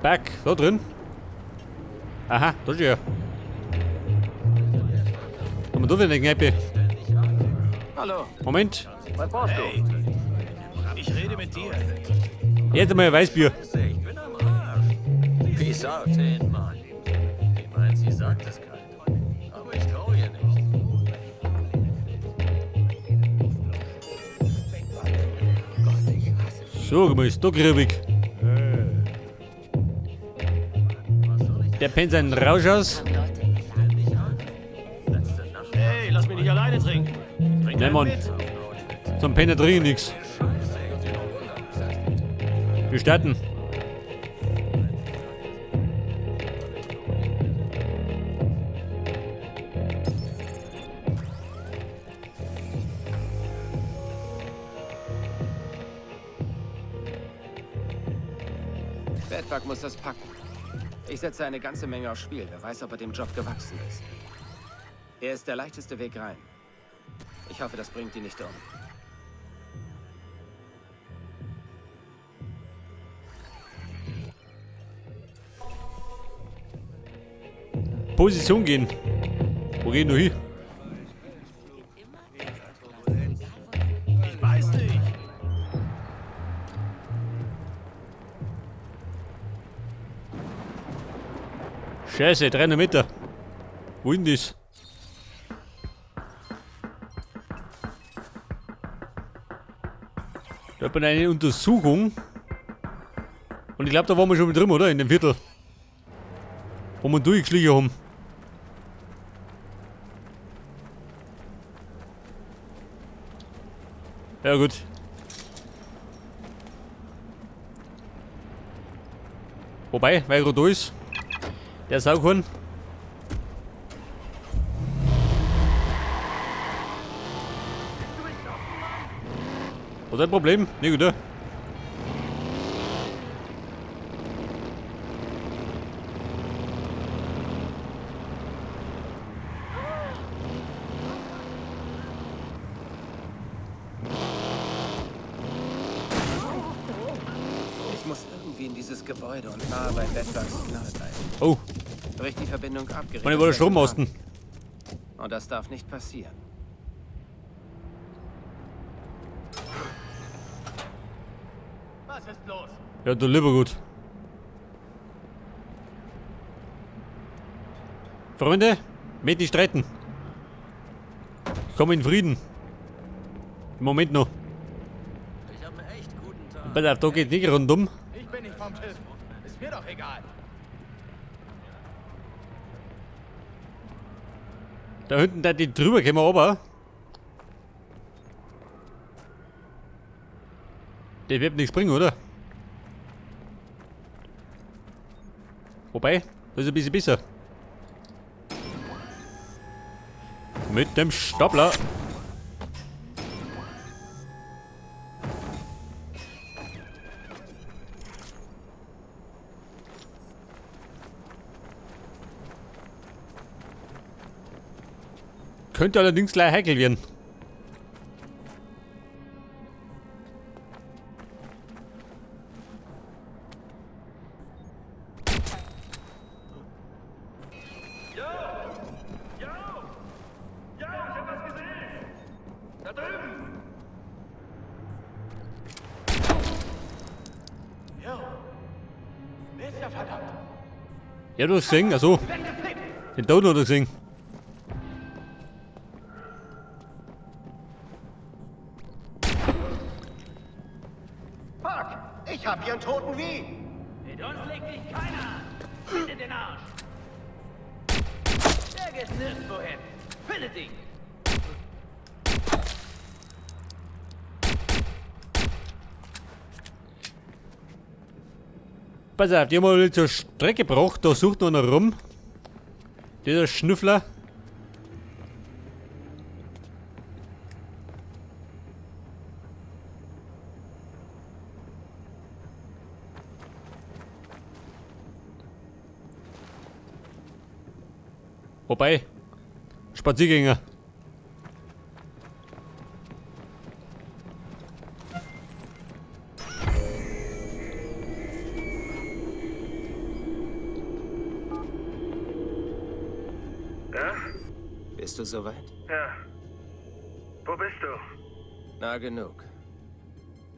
Back, da drin. Aha, da ist er. Haben wir da wieder eine Kneipe? Hallo. Moment. Was brauchst du? Hey, ich rede mit dir. Jetzt einmal ein Weißbier. Ich bin am Arsch. Peace out. Zehnmal. Die meint, sie sagt es kalt. Aber ich traue ihr nicht. So, mal, ist da griebig. Der pennt seinen Rausch aus. Hey, lass mich nicht alleine trinken. Trink Nein, einen Mann. mit. Zum Penner trinke ich nix. Wir starten. Bedbug muss das packen. Ich setze eine ganze Menge aufs Spiel. Wer weiß, ob er dem Job gewachsen ist. Er ist der leichteste Weg rein. Ich hoffe, das bringt ihn nicht um. Position gehen. Wo gehen du hin? Ich weiß nicht. Scheiße, 300 Meter. Wo ist denn das? Da hat man eine Untersuchung. Und ich glaube, da waren wir schon mit drin, oder? In dem Viertel. Wo wir durchgeschlichen haben. Ja, gut. Wobei, weil er da ist. Der Saughorn. Hat er ein Problem? Nee, gut, oder? Ich muss irgendwie in dieses Gebäude und nahe bei Bedbugs Signal bleiben. Oh, Bricht die Verbindung ab, gerät meine war der das Netz in Strommasten. Panik. Und das darf nicht passieren. Was ist los? Ja, du lieber gut. Freunde, mit nicht streiten. Ich komme in Frieden. Im Moment noch. Ich habe einen echt guten Tag. Pass auf, da geht nicht rundum. Ich bin nicht vom Tisch. Ist mir doch egal. Da hinten, da die drüber kommen, aber. Der wird nichts bringen, oder? Wobei, das ist ein bisschen besser. Mit dem Stapler. Könnte allerdings gleich heikel werden. Ja, ich hab was gesehen. Da drüben. Jo. Wer ist da verdammt? Ja, du hast gesehen, achso. Den Toten hat er gesehen. Fuck! Ich hab hier einen toten Wie! Mit uns legt dich keiner an. Findet den Arsch. Der geht nirgendwo hin. Findet ihn. Pass auf, die haben wir zur Strecke gebracht, da sucht noch einer rum. Dieser Schnüffler. Wobei, Spaziergänger. Ja? Bist du soweit? Ja. Wo bist du? Na genug.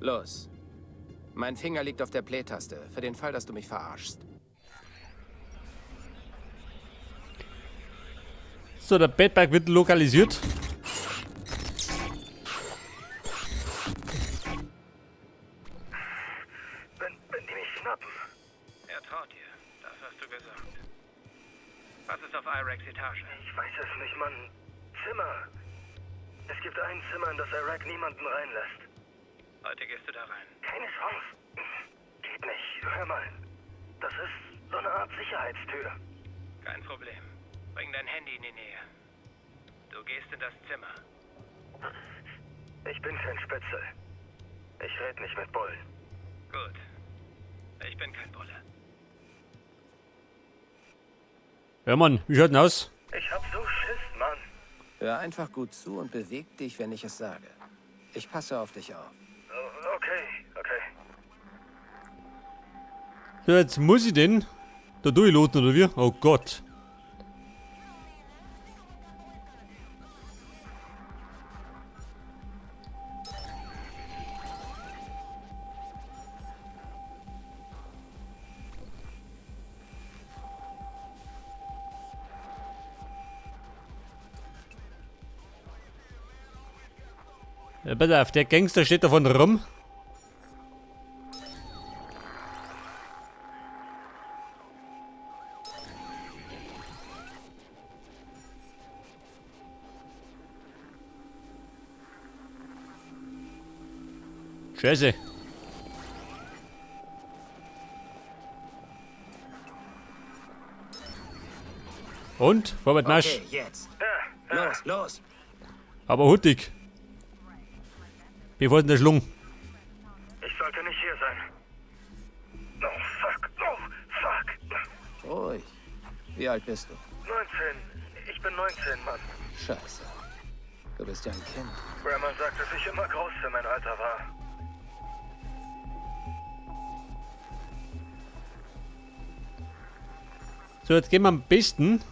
Los. Mein Finger liegt auf der Play-Taste, für den Fall, dass du mich verarschst. So, der Bedbug wird lokalisiert. Wenn die mich schnappen. Er traut dir, das hast du gesagt. Was ist auf Iraks Etage? Ich weiß es nicht, Mann. Zimmer. Es gibt ein Zimmer, in das Iraq niemanden reinlässt. Heute gehst du da rein. Keine Chance. Geht nicht. Hör mal. Das ist so eine Art Sicherheitstür. Kein Problem. Bring dein Handy in die Nähe. Du gehst in das Zimmer. Ich bin kein Spitzel. Ich red nicht mit Bullen. Gut. Ich bin kein Bulle. Ja, Mann, wie schaut denn aus? Ich hab so Schiss, Mann. Hör einfach gut zu und beweg dich, wenn ich es sage. Ich passe auf dich auf. Okay, okay. So, jetzt muss ich den da durchloten, oder wie? Oh Gott. Ja, pass auf, der Gangster steht davon rum. Scheiße. Und? Vorwärts Marsch. Okay, jetzt. Los, los. Aber huttig. Bevor in der Schlung. Ich sollte nicht hier sein. Oh, fuck. Oh, fuck. Ruhig. Wie alt bist du? 19. Ich bin 19, Mann. Scheiße. Du bist ja ein Kind. Grandma sagt, dass ich immer groß für mein Alter war. So, jetzt gehen wir am besten.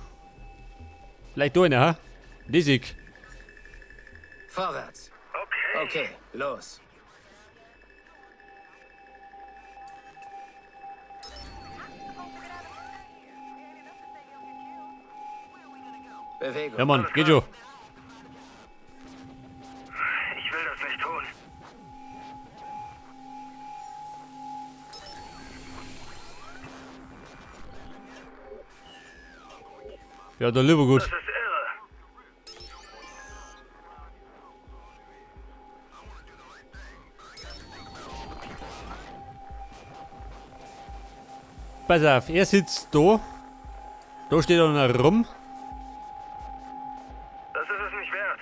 Vielleicht da rein, ha? Lesig. Vorwärts. Okay. Okay, los. Bewegung. Ja, Mann, geht schon. Ich will das nicht tun. Ja, da lieber gut. Das ist irre. Pass auf, er sitzt da. Da steht er noch rum. Das ist es nicht wert.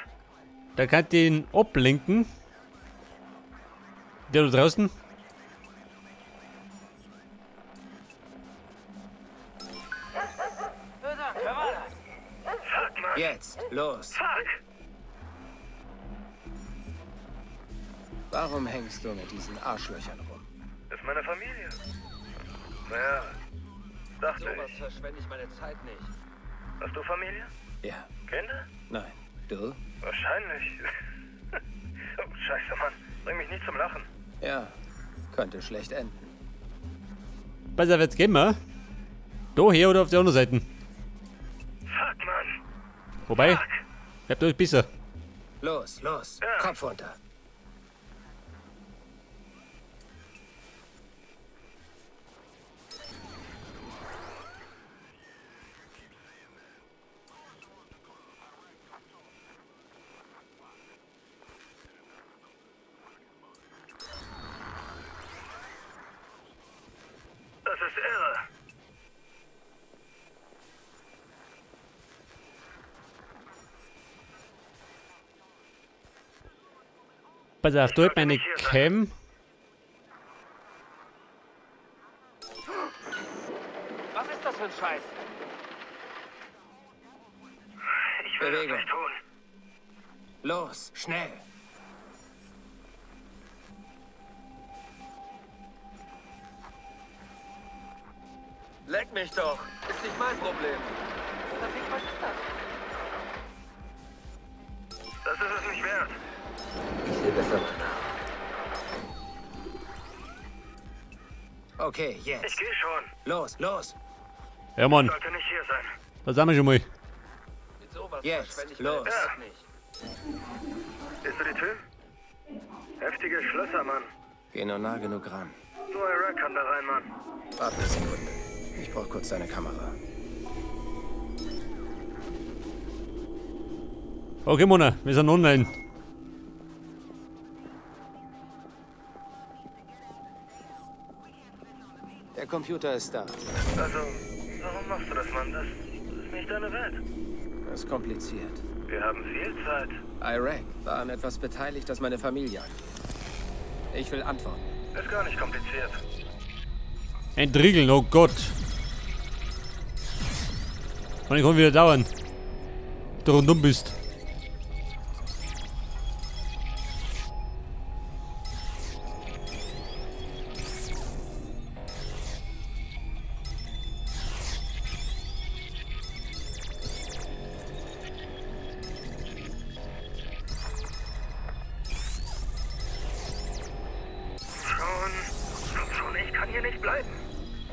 Da kann ich ihn ablenken. Der da draußen. Wer war das? Fuck, Mann. Jetzt, los. Fuck. Warum hängst du mit diesen Arschlöchern rum? Das ist meine Familie. Naja, dachte Sowas ich. verschwende ich meine Zeit nicht. Hast du Familie? Ja, Kinder? nein. Du? Wahrscheinlich. Oh, scheiße, Mann. Bring mich nicht zum Lachen. Ja, könnte schlecht enden. Pass auf, jetzt gehen wir. Da her oder auf die andere Seite? Fuck, Mann. Wobei, Fuck. bleibt euch besser. Los, los. Ja. Kopf runter. Das ist irre. Pass auf, da hat meine Cam. Was ist das für ein Scheiß? Ich will Bewegung. das nicht tun. Los, schnell. Leck mich doch. Ist nicht mein Problem. Verfickt, was ist das? nicht wert. Ich sehe besser mal nach. Okay, Ich jetzt. geh schon. Los, los. Ja, Mann. Sollte nicht hier sein. Da sind wir schon mal. Mit sowas Jetzt, verschwende ich meine los. Zeit nicht. Siehst du die Tür? Heftige Schlösser, Mann. Geh nur nah genug ran. Nur Iraq kann da rein, Mann. Warte eine Sekunde. Ich brauche kurz deine Kamera. Okay, Mona, wir sind online. Der Computer ist da. Also, warum machst du das, Mann? Das ist nicht deine Welt. Das ist kompliziert. Wir haben viel Zeit. Iraq war an etwas beteiligt, das meine Familie angeht. Ich will antworten. Ist gar nicht kompliziert. Entriegeln, oh Gott. Und ich kann wieder dauern. Du rundum bist. Schon. Komm schon, ich kann hier nicht bleiben.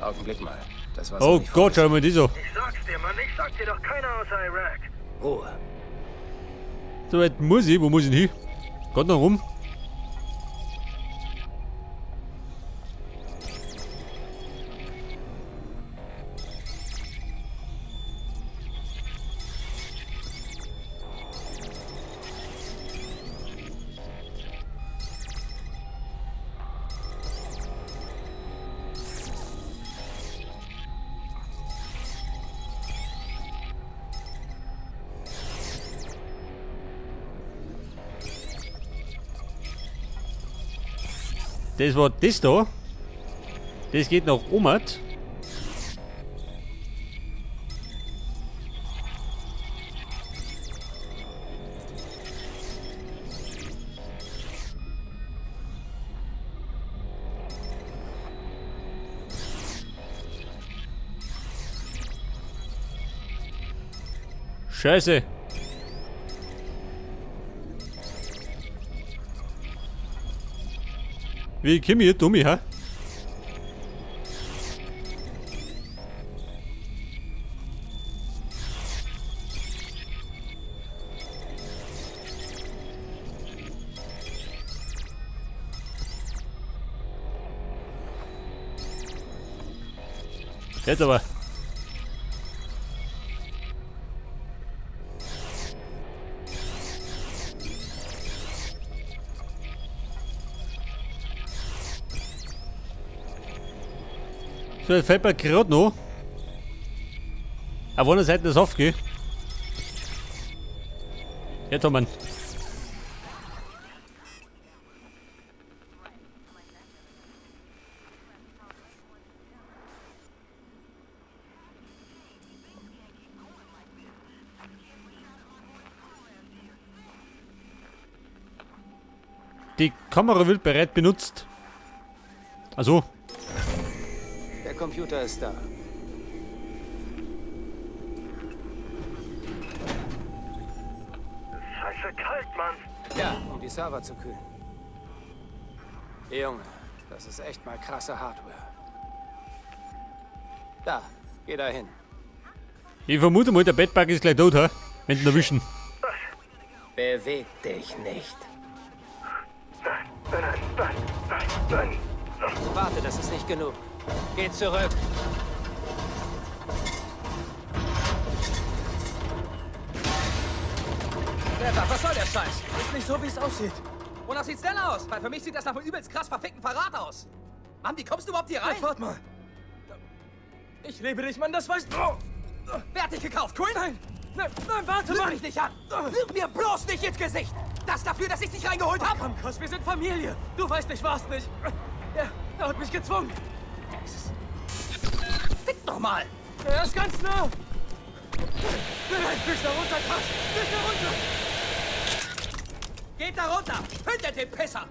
Augenblick mal. Das war Oh Gott, schau mal die so. Ich sag's dir, Mann. Ich sag dir doch keiner außer Iraq. Ruhe. So weit muss ich. Wo muss ich denn hin? Gott noch rum. Das war das da. Das geht nach Omert. Scheiße. Wie komm ich hier dumm, hä? Jetzt aber. So, jetzt fällt mir gerade noch. Auf einer Seite das aufgeht. Jetzt haben wir ihn. Die Kamera wird bereits benutzt. Also. Der Computer ist da. Scheiße kalt, Mann. Ja, um die Server zu kühlen. Junge, das ist echt mal krasse Hardware. Da, geh da hin. Ich vermute mal, der Bedbug ist gleich tot, hä? Wenn sie ihn erwischen. Beweg dich nicht. Nein, nein, nein, nein, nein. Warte, das ist nicht genug. Geh zurück. Trevor, was soll der Scheiß? Ist nicht so, wie es aussieht. Wonach sieht's denn aus? Weil für mich sieht das nach einem übelst krass verfickten Verrat aus. Mann, wie kommst du überhaupt hier rein? Hey, warte mal. Ich liebe dich, Mann, das weißt du. Oh. Wer hat dich gekauft? Quinn? Nein, nein, nein, warte, Lüg Mann. mich nicht an! Lüg mir bloß nicht ins Gesicht! Das dafür, dass ich dich reingeholt habe? Komm, Koss, wir sind Familie. Du weißt, ich war's nicht. Er hat mich gezwungen. Fick doch mal! Er ist ganz nah. Nein, nein, nicht da runter, Koss. Nicht da runter. Geht da runter! Findet den Pisser!